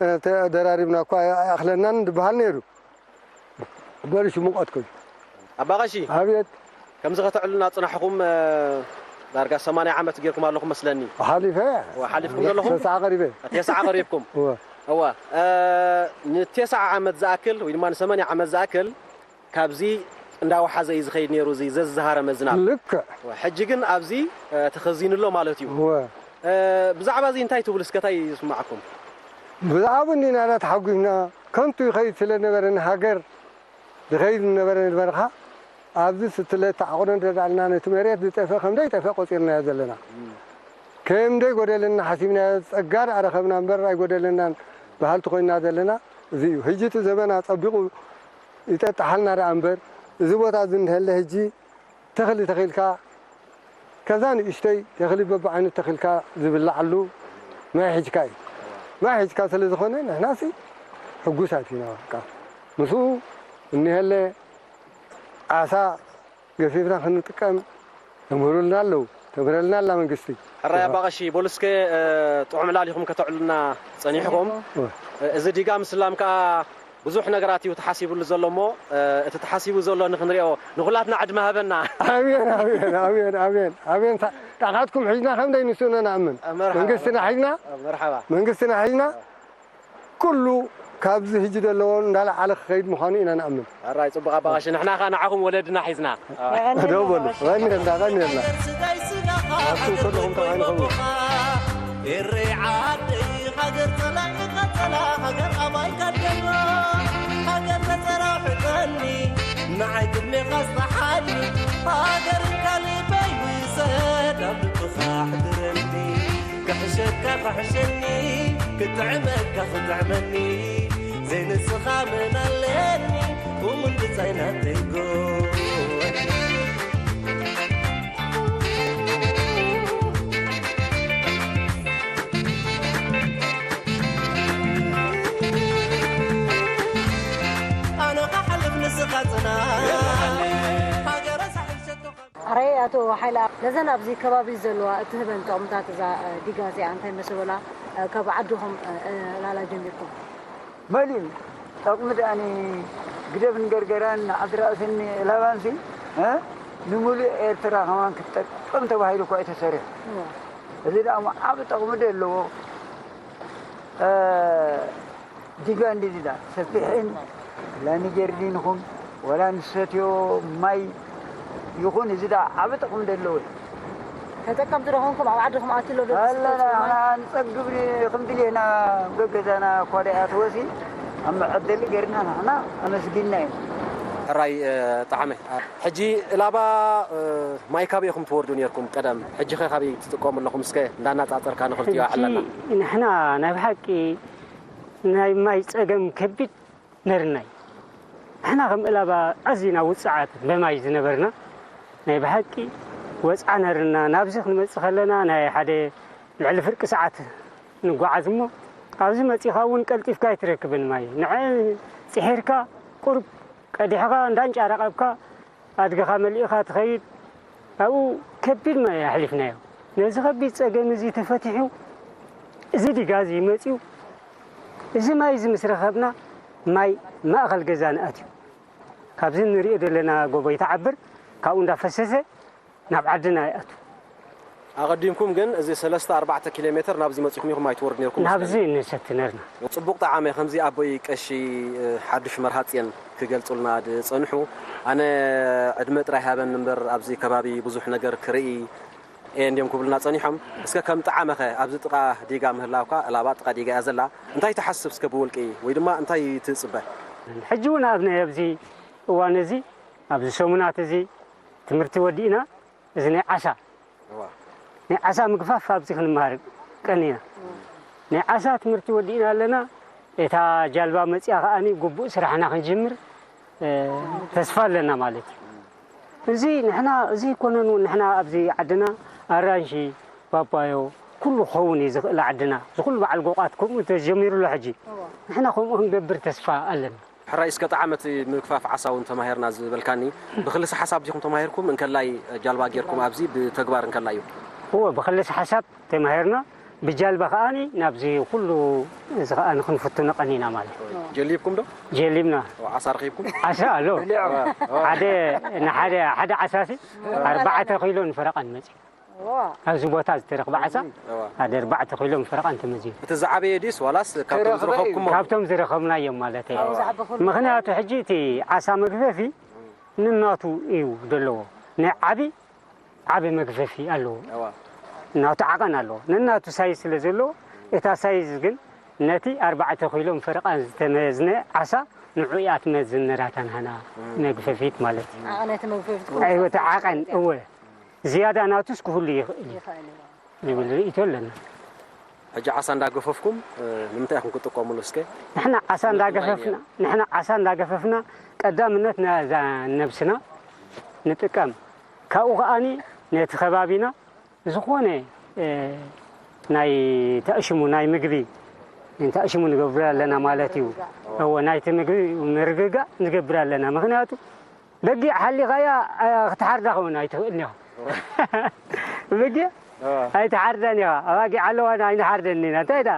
እ፣ ተደራሪብና እኳ ኣይኣኽለናን ዝበሃል ነይሩ። በልሹ ሙቐት ኮይኑ። ኣባ ቀሺ፣ ኣብየት። ከምዚ ከተዕሉና ጽናሕኩም፣ እ፣ ዳርጋ ሰማንያ ዓመት ጌርኩም ኣለኹም መስለኒ። ሓሊፈ። ወ-፣ ሓሊፍኩም ዘለኹም? ተስዓ ቀሪበ። ተስዓ ቀሪብኩም? እወ። እወ። እ፣ ንተስዓ ዓመት ዝኣክል ወይ ድማ ንሰማንያ ዓመት ዝኣክል ካብዚ እንዳወሓዘ እዩ ዝኸይድ ነይሩ፣ እዚ ዘዝሃረመ ዝናብ። ልክዕ። ሕጂ ግን ኣብዚ፣ እ፣ ተኸዚኑ ኣሎ ማለት እዩ። እወ። እ፣ ብዛዕባ እዚ እንታይ ትብሉ እስከ፣ እንታይ ይስምዓኩም? ብዛዕባ እንዲና ኢና ተሓጒስና፣ ከንቱ ይኸይድ ስለ ነበረ ንሃገር ዝኸይድ ዝነበረ ንበርኻ፣ ኣብዚ ስትለ ተዓቑነ እንተዳልና ነቲ መሬት ዝጠፍአ ከም ዘይጠፍአ ቆጺርናዮ ዘለና። እም። ከም ዘይጎደለና ሓሲብናዮ፣ ጸጋ ደኣ ረኸብና እምበር ኣይጎደለናን በሃልቲ ኮይንና ዘለና እዚ እዩ። ሕጂ እቲ ዘመን ኣጸቢቑ ይጠጥሓልና ደኣ እምበር፣ እዚ ቦታ እዚ እንተለ ሕጂ ተኽሊ ተኺልካ፣ ከዛ ንእሽተይ ተኽሊ በብዓይነቱ ተኺልካ ዝብላዓሉ ማይ ሒዝካ እዩ። ማይ ሒዝካ ስለ ዝኾነ ንሕናሲ ሕጉሳት ኢና በቃ። ምስኡ እኒሀለ ዓሳ ገፊፍና ክንጥቀም ተምህሩልና ኣለዉ። ተምህረልና ኣላ መንግስቲ። ሕራይ ኣባ ቀሺ፣ በሉ እስከ፣ እ፣ ጥዑም ዕላል ኢኹም ከተዕሉልና ጸኒሕኩም። እ። እ፣ እዚ ዲጋ ምስላም ከኣ ብዙሕ ነገራት እዩ ተሓሲቡሉ ዘሎ እሞ፣ እ፣ እቲ ተሓሲቡ ዘሎ ንኽንሪኦ ንኹላትና ዕድመ ሃበና። ኣሜን፣ ኣሜን፣ ኣሜን፣ ኣሜን፣ ኣሜን። ታ-፣ ጣቓትኩም ሒዝና ከም ደይ ንስእኖ ንኣምን። መርሓባ። መንግስትና ሒዝና፣ መርሓባ። መንግስትና ሒዝና፣ ኩሉ ካብዚ ሕጂ ዘለዎ እንዳለዓለ ክኸይድ ምዃኑ ኢና ንኣምን። ሕራይ ጽቡቕ ኣባ ቀሺ፣ ንሕና ኸኣ ንዓኹም ወለድና ሒዝና። ደው በሉ። ቀኒልና፣ ቀኒልና። ኣቱም ከለኹም ተባሂሉ ኸውን። ኤረይ ዓደይ ሃገር ጸላኢ ቀጸላ ሃገር ኣባይ ካደሎ ሃገር ተጸራውሕጠኒ ንዓይ ቅድሜኻ ዝጠሓኒ ሃገር እንካ ልበይ ውሰድ ኣብ ልብኻ ኣሕድረኒ ክሕሸካ ክሕሸኒ ክጥዕመካ ክጥዕመኒ ዘይንስኻ መን ኣለኒ ቁምን ብጻይ ናተይ ጎኒ ኣነ ኻሓልፍ ንስኻ ጽና ሃገረ ሳሕል ሸቶኻ ኣረይ ኣቶ ሓይለ ነዘን ኣብዚ ከባቢ ዘለዋ እትህበን ጠቕምታት እዛ እ፣ ዲጋ እዚኣ እንታይ መሰበላ እ፣ ካብ ዓድኹም እ፣ እ፣ ዕላላ ጀሚርኩም? መሊኡ ጠቕሚ ደኣኒ ግደፍ ንገርገራን ንዓዲ ራእስን ንእላባንሲ እ፣ ንምሉእ ኤርትራ ከማን ክትጠቅም ተባሂሉ እኳ እዩ ተሰሪሑ። እወ። እዚ ደኣ እሞ ዓቢ ጠቕሚ ዶ ኣለዎ? እ፣ ዲጋ እንዲ ዝዳ ሰፊሕን ላኒ ጀርዲን ይኹን ወላ ንሰትዮ ማይ ይኹን እዚ ደኣ ዓቢ ጥቕሚ ዶ ኣለዎ? ተጠቀምቲ ዶ ኾንኩም? ኣብ ዓድኹም ኣትዩ ኣሎ ዶ ኣለና፣ ዝስተ ንሕና ንጸግብ ን-፣ ክንብል ኢና። ገገዛና እኳ ደኣ ተወሲ ኣብ መዐደሊ ገርና ንሕና ኣመስጊንና ኢና። ሕራይ፣ እ፣ ጠዓመ። ሕጂ እላባ፣ እ፣ ማይ ካበይ ኢኹም ትወርዱ ነርኩም ቀደም? ሕጂ ኸ ካበይ ትጥቀሙ ኣለኹም? እስከ እንዳናጻጸርካ ንኽልቲኡ ሕጂ ኣዕለና። ንሕና ናይ ብሓቂ ናይ ማይ ጸገም ከቢድ ነርናይ። ንሕና ከም እላባ ኣዚና ውጽዓት ብማይ ዝነበርና ናይ ብሓቂ ወጽዓ ነርና። ናብዚ ክንመጽእ ከለና ናይ ሓደ ልዕሊ ፍርቂ ሰዓት ንጓዓዝ እሞ ኣብዚ መጺኻ እውን ቀልጢፍካ ኣይትረክብን ማይ። ንዐ ጽሒርካ ቁሩብ ቀዲሕኻ እንዳንጫራቐብካ ኣድግኻ መሊእኻ ትኸይድ። ኣብኡ ከቢድ ማይ ኣሕሊፍናዮ። ነዚ ከቢድ ጸገም እዚ ተፈቲሑ እዚ ዲጋ እዚ መጺኡ እዚ ማይ እዚ ምስ ረኸብና ማይ ማእኸል ገዛና ኣትዩ። ካብዚ ንሪኦ ዘለና ጎቦ ይተዓብር፣ ካብኡ እንዳፈሰሰ ናብ ዓድና ይኣቱ። ኣቐዲምኩም ግን እዚ ሰለስተ ኣርባዕተ ኪሎ ሜትር ናብዚ መጺኹም ኢኹም ኣይትወርዱ ነርኩም? ናብዚ ንሰቲ ነርና። ጽቡቕ ጠዓመ። ከምዚ ኣቦይ ቀሺ፣ እ፣ ሓዱሽ መርሃ ጽዮን ክገልጹልና ዝጸንሑ፣ ኣነ ዕድመ ጥራይ ሃበኒ እምበር ኣብዚ ከባቢ ብዙሕ ነገር ክርኢ እየ እንድዮም ክብሉና ጸኒሖም። እስከ ከም ጠዓመኸ ኣብዚ ጥቓ ዲጋ ምህላውካ፣ እላባ ጥቓ ዲጋ እያ ዘላ፣ እንታይ ትሓስብ እስከ ብውልቂ ወይ ድማ እንታይ ትጽበ? ሕጂ እውን ኣብ ናይ ኣብዚ እዋን እዚ ኣብዚ ሰሙናት እዚ ትምህርቲ ወዲእና እዚ ናይ ዓሳ፣ እዋ። ናይ ዓሳ ምግፋፍ ኣብዚ ክንመሃር ቀኒና። ናይ ዓሳ ትምህርቲ ወዲእና ኣለና። እታ ጃልባ መጺኣ ከኣኒ ግቡእ ስራሕና ክንጅምር፣ እ፣ ተስፋ ኣለና ማለት እዩ። እዚ ንሕና፣ እዚ ኣይኮነን እውን ንሕና ኣብዚ ዓድና ኣራንሺ፣ ፓፓዮ፣ ኩሉ ክኸውን እዩ ዝኽእል ዓድና። እዚ ኩሉ በዓል ጎቓት ከምኡ ተጀሚሩ ኣሎ ሕጂ። እዋ። ንሕና ከምኡ ክንገብር ተስፋ ኣለና። ሕራይ እስከ ጠዓመ እቲ ምግፋፍ ዓሳ እውን ተማሂርና ዝበልካኒ፣ ብክልሰ ሓሳብ ዲኹም ተማሂርኩም እንከላይ ጃልባ ጌርኩም ኣብዚ ብተግባር እንከላይ እዩ? እወ፣ ብክልሰ ሓሳብ ተማሂርና ብጃልባ ከኣኒ ናብዚ ኩሉ እዚ ከኣ ንክንፍትኖ ቀኒና ማለት እዩ። ጀሊብኩም ዶ? ጀሊብና። ዓሳ ረኺብኩም? ዓሳ ኣሎ። እዋ፣ እዋ። ሓደ፣ ንሓደ፣ ሓደ ዓሳሲ ኣርባዕተ ኪሎ ንፈረቓ ንመጽእ። እዋ። ኣብዚ ቦታ ዝተረኽበ ዓሳ እዋ። ሓደ ኣርባዕተ ኪሎ ንፈረቓ እንተመዝዩ። እቲ ዝዓበየ ድዩስ ዋላስ ካብቶም ተረኽበ እዩ። ዝረኸብኩሞ? ካብቶም ዝረኸብናዮም ማለት እዩ። እዋ። ዝዓበኹም ምኽንያቱ ሕጂ እቲ ዓሳ መግፈፊ ንናቱ እዩ ዘለዎ። ናይ ዓቢ፣ ዓቢ መግፈፊ ኣለዎ። እዋ። ናቱ ዓቐን ኣለዎ። ነናቱ ሳይዝ ስለ ዘለዎ፣ እታ ሳይዝ ግን ነቲ ኣርባዕተ ኪሎ ንፈረቓ ዝተመዝነ ዓሳ ንዑ እያ ትመዝን ነራታ ናህና እም። መግፈፊት ማለት እዩ። ዓቐን እቲ መግፈፊት ክኸውን ኣይወ፣ እቲ ይኽእል ዓቐን፣ እዩ። እወ። ዝያዳ ናቱስ ክህሉ ይኽእል እዩ ይኽእል እዩ። ዝብል ርእይቶ ኣለና። ሕጂ ዓሳ እንዳገፈፍኩም፣ እ፣ ንምንታይ ኢኹም ክትጥቀሙሉ እስከ? ንሕና ዓሳ ንምንታይ እንዳገፈፍና፣ ነይሩ? ንሕና ዓሳ እንዳገፈፍና ቀዳምነት ነዛ ነብስና ንጥቀም። ካብኡ ከኣኒ ነቲ ከባቢና ዝኾነ፣ እ፣ ናይ ተእሽሙ፣ ናይ ምግቢ ተእሽሙ ንገብር ኣለና ማለት እዩ። እወ፣ ናይቲ ምግቢ ምርግጋእ ንገብር ኣለና። ምኽንያቱ በጊዕ ሓሊኻያ፣ ኣ፣ ክትሓርዳ ከውን ኣይትኽእልን ኢኻ። በጊዕ? ኣዋ። ኣይትሓርዳን ኢኻ። ኣባጊዕ ኣለዋና ኣይንሓርደን ኢና። እንታይ ደኣ?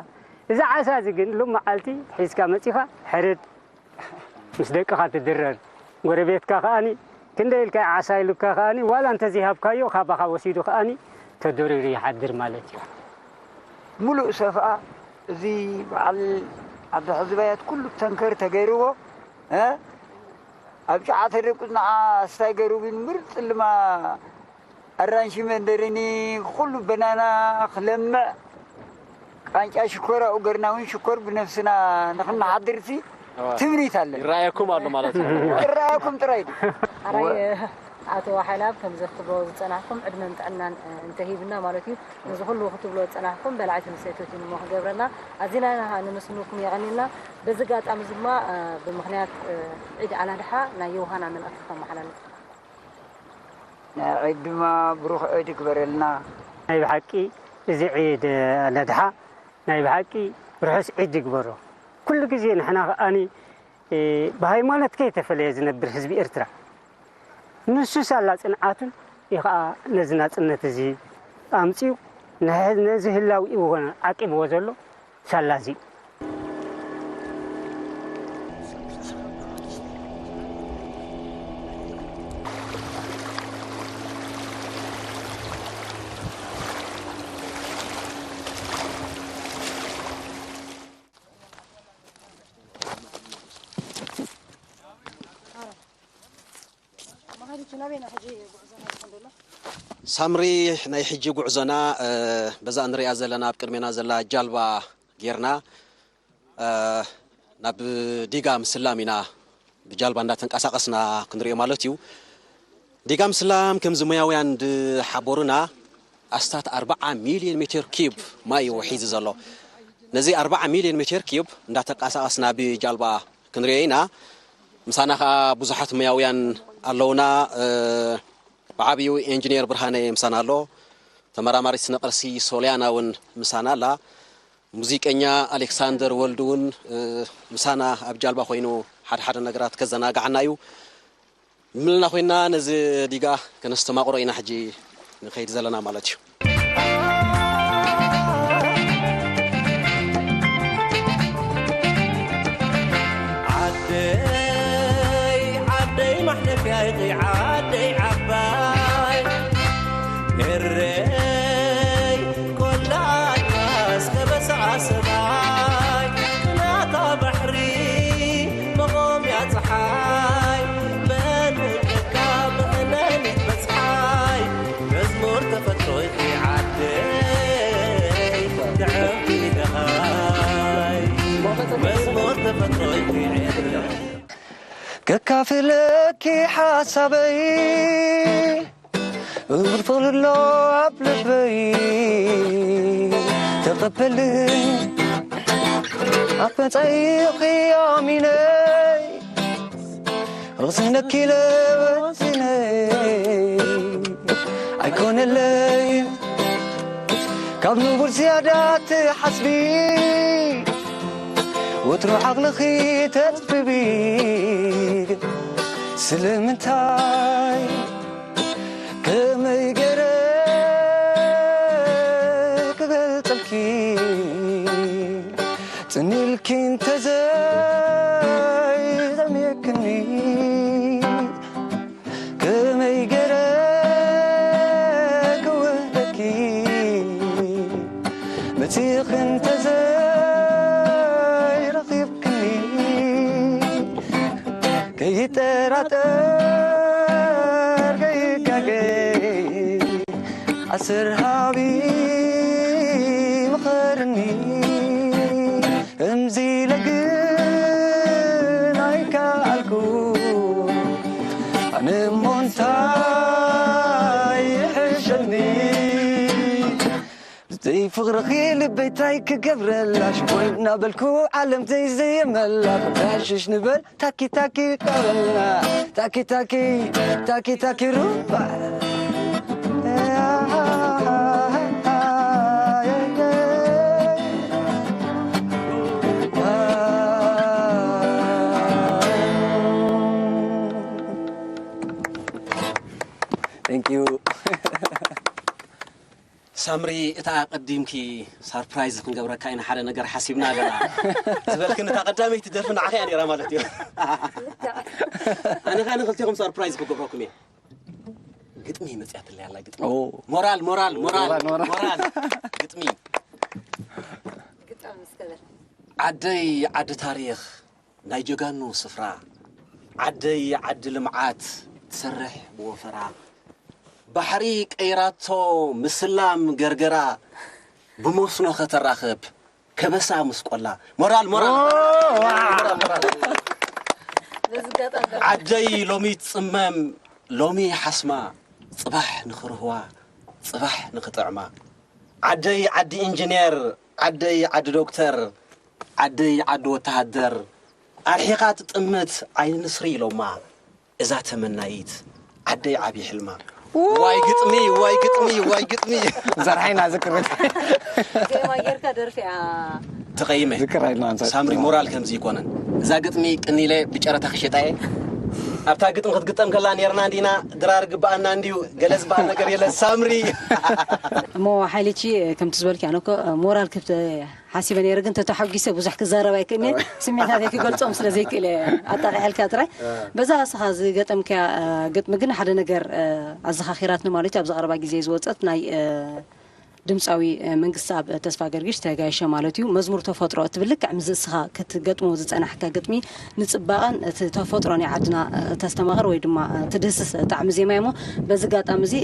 እዚ ዓሳ እዚ ግን ሎም መዓልቲ ሒዝካ መጺኻ ሕርድ ምስ ደቅኻ ትድረር። ጎረቤትካ ከኣኒ ክንደይ ኢልካ ዓሳ ኢሉካ ከኣኒ ዋላ እንተዘይሃብካዮ ካባኻ ወሲዱ ከኣኒ ተደሪሩ ይሓድር ማለት እዩ። ሙሉእ ሰፍኣ እዚ በዓል ዓዲ ሕዝባያት ኩሉ ተንከር ተገይርዎ፣ እ? ኣብ ጨዓ ተደቁስ ንዓ ስታይ ገይሩ ግን ምርጥ ልማ ኣራንሺ መንደሪኒ ኩሉ በናና ክለምዕ ቃንጫ ሽኮር ኣብኡ ገርና እውን ሽኮር ብነፍስና ንኽንሓድርሲ እዋ። ትምኒት ኣለን። ይረኣየኩም ኣሎ ማለት እዩ። ይረኣየኩም ጥራይ ድዩ? ኣራይ፣ ኣቶ ሓይላብ ከምዚ ክትብሎ ዝጸናሕኩም ዕድመን ጥዕናን፣ እ፣ እንተሂብና ማለት እዩ። ነዚ ኩሉ ክትብሎ ዝጸናሕኩም በላዕቲ ንሰይቶት እዩ እሞ ክገብረና። ኣዚና ኢና ነመስግነኩም የቐንየልና። በዚ ኣጋጣሚ እዚ ድማ፣ እ፣ ብምኽንያት፣ እ፣ ዒድ ኣላድሓ ናይ ዮሃና መልእኽቲ ተመሓላልፍ። ናይ ዒድ ድማ ብሩኽ ዒድ ይግበረልና። ናይ ብሓቂ እዚ ዒድ ኣላድሓ ናይ ብሓቂ ርሑስ ዒድ ይግበሮ። ኩሉ ግዜ ንሕና ከኣኒ፣ እ፣ ብሃይማኖት ከይተፈለየ ዝነብር ህዝቢ ኤርትራ፣ ንሱ ሳላ ጽንዓቱን እዩ ኸኣ ነዚ ናጽነት እዚ ኣምጺኡ፣ ንሕ-፣ ነዚ ህላዊኡ እውን ዓቂብዎ ዘሎ ሳላ እዚ። ሳምሪ፣ ናይ ሕጂ ጉዕዞና፣ እ፣ በዛ እንሪኣ ዘለና ኣብ ቅድሜና ዘላ ጃልባ ጌርና፣ እ፣ ናብ ዲጋ ምስላም ኢና ብጃልባ እንዳተንቀሳቐስና ክንሪኦ ማለት እዩ። ዲጋ ምስላም ከምዚ ሙያውያን ዝሓበሩና ኣስታት ኣርባዓ ሚልዮን ሜትር ኪዩብ ማይ እዩ ሒዙ ዘሎ። ነዚ ኣርባዓ ሚልዮን ሜትር ኪዩብ እንዳተንቀሳቐስና ብጃልባ ክንሪኦ ኢና። ምሳና ከዓ ብዙሓት ሙያውያን ኣለውና። እ፣ ብዓብዩ ኢንጂነር ብርሃነ ምሳና ኣሎ። ተመራማሪት ስነ ቅርሲ ሶልያና እውን ምሳና ኣላ። ሙዚቀኛ ኣሌክሳንደር ወልዱ እውን፣ እ፣ ምሳና ኣብ ጃልባ ኮይኑ ሓደ ሓደ ነገራት ከዘናግዓና እዩ። ምልና ኮይና ነዚ ዲጋ ከነስተማቕሮ ኢና ሕጂ ንኸይድ ዘለና ማለት እዩ። ዓደይ ዓደይ ማሕለፍያይ ዓደይ ዓባይ ኤረይ ቆላ ኣድማስ ከበሳ ሰማይ ናታ ባሕሪ መቖምያ ፀሓይ መን ምድካ መእነኒት በፅሓይ መዝሙር ተፈጥሮ ኢኺ ዓደይ ጥዕምቲ ደሃይ መዝሙር ተፈጥሮ ኢኺ ኤረይ ከካፍለኪ ሓሳበይ እውርፍርሎ ኣብ ልበይ ተቐበልኒ ኣፈፀይኺ ኣሚነይ እኽስነኪ ለወሲነይ ኣይኮነለይ ካብ ንቡር ዝያዳ ትሓስቢ ወትሩ ዓቕልኺ ተጥብቢ ስለምንታይ ከመይ ገይረ ክገልጸልኪ ጽኒልኪ እንተዘይዘሚክኒ ከመይ ገይረ ክውህደኪ መጺእኺ እንተዘይረኺብክኒ ከይጠራጠር ከይጋገ ኣስር ሃቢ ምኸርኒ እምዚ ኢለ ግን ኣይከኣልኩ ኣነ እሞ እንታይ ይሕሸኒ ዘይፍቕርኺ ልበይ ታይ ክገብረላ ሽኮይ እናበልኩ ዓለም ዘይዘየመላ ዳሽሽ ንበል ታኪ ታኪ ቀበልና ታኪ ታኪ ታኪ ታኪ ሩባ Thank you. ሳምሪ እታ ቀዲምኪ ሳርፕራይዝ ክንገብረካ ኢና ሓደ ነገር ሓሲብና ኣለና ዝበልክን እታ ቀዳመይቲ ደርፊ ንዓኺ እያ ነይራ ማለት እዩ። ኣነ ኸኣ ንኽልቴኹም ሳርፕራይዝ ክገብረኩም እየ። ግጥሚ መፅያትለይ ኣላ ግጥሚ። ኦ። ሞራል ሞራል ሞራል ሞራል፣ ሞራል። ሞራል ግጥሚ። ግጥም እስከ በል። ዓደይ ዓዲ ታሪኽ ናይ ጀጋኑ ስፍራ ዓደይ ዓዲ ልምዓት ትሰርሕ ብወፈራ ባሕሪ ቀይራቶ ምስላም ገርገራ ብመስኖ ከተራኽብ ከበሳ ምስ ቆላ ሞራል ሞራል ሞራል ሞራል በዚ ኣጋጣሚ ዓደይ ሎሚ ትፅመም ሎሚ ሓስማ ፅባሕ ንኽርህዋ ፅባሕ ንኽጥዕማ ዓደይ ዓዲ ኢንጂነር ዓደይ ዓዲ ዶክተር ዓደይ ዓዲ ወተሃደር ኣርሒቓ ትጥምት ዓይኒ ንስሪ ኢሎማ እዛ ተመናይት ዓደይ ዓብዪ ሕልማ ዋይ ግጥሚ ዋይ ግጥሚ ዋይ ግጥሚ ዘርሓይና ዝክርት ዜማ ጌርካ ደርፊ እያ። ተቐይመ ዝክር ኣይልና ኣንሳ ሳምሪ ሞራል ከምዚ ይኮነን እዛ ግጥሚ ቅኒለ ብጨረታ ክሸጣየ ኣብታ ግጥሚ ክትግጠም ከላ ኔርና እንዲና ድራር ግበኣና እንዲዩ ገለ ዝበሃል ነገር የለ ሳምሪ እሞ ሓይልቺ ከምቲ ዝበልክ ኣነ እኮ ሞራል ክብተ ሓሲበ ነይረ ግን ተተሓጒሰ ብዙሕ ክዛረብ ኣይክእልን እየ። ስሜታተይ ክገልፆም ስለ ዘይክእል እየ ኣጣቂዐልካ ጥራይ። በዛ እስኻ ዝገጠምካያ ግጥሚ ግን ሓደ ነገር ኣዘኻኺራትኒ ማለት እዩ። ኣብዚ ቀረባ ግዜ ዝወፀት ናይ ድምፃዊ መንግስትኣብ ተስፋገርጊሽ ተጋይሸ ማለት እዩ መዝሙር ተፈጥሮ እትብል ልክዕ ምስዚ እስኻ ክትገጥሞ ዝፀናሕካ ግጥሚ ንፅባቐን እቲ ተፈጥሮ ናይ ዓድና ተስተማቕር ወይ ድማ ትድህስስ ጣዕሚ ዜማ እሞ በዚ ኣጋጣሚ እዚ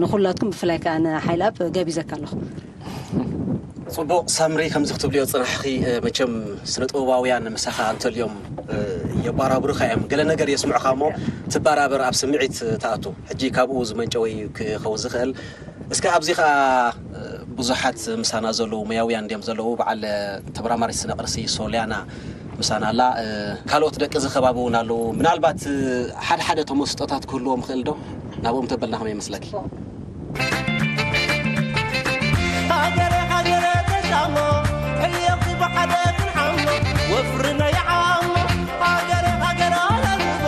ንኹላትኩም ብፍላይ ከዓ ንሓይልኣብ ጋቢዘካ ኣለኹ። ፅቡቕ ሳምሪ ከምዚ ክትብልዮ ፅናሕኺ መቸም ስነ ጥበባውያን ምሳኻ እንተልዮም የባራብሩኻ እዮም። ገለ ነገር የስምዑኻ እሞ ትባራበር፣ ኣብ ስምዒት ትኣቱ። ሕጂ ካብኡ ዝመንጨወ እዩ ክኸውን ዝኽእል። እስከ ኣብዚ ኸኣ ብዙሓት ምሳና ዘለዉ መያውያን እንዲዮም ዘለዉ። በዓል ተመራማሪት ስነ ቅርሲ ሶልያና ምሳና ኣላ። ካልኦት ደቂ እዚ ከባቢ እውን ኣለዉ። ምናልባት ሓደ ሓደ ተመስጦታት ክህልዎም ይኽእል ዶ? ናብኦም ተበልና ከመይ ይመስለኪ? ሃገረ ሃገረ ተሻሞ ሕየኽቲ ብሓደ ክንሓሞ ወፍሪ ናይ ዓሞ ሃገረ ሃገረ ኣለልቦ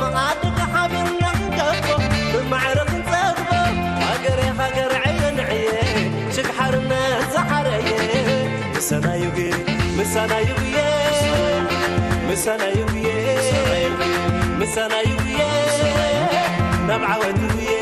መኣዲ ሓቢርና ክንገፎ ብማዕረ ክንጸግቦ ሃገረ ሃገረ ዕየ ንዕየ ሽግ ሓርነት ዝሓረየ ምሳናዩ ግን ምሳናዩ ግየ ምሳናዩ ግየ ምሳናዩ ግየ ናብ ዓወት ግየ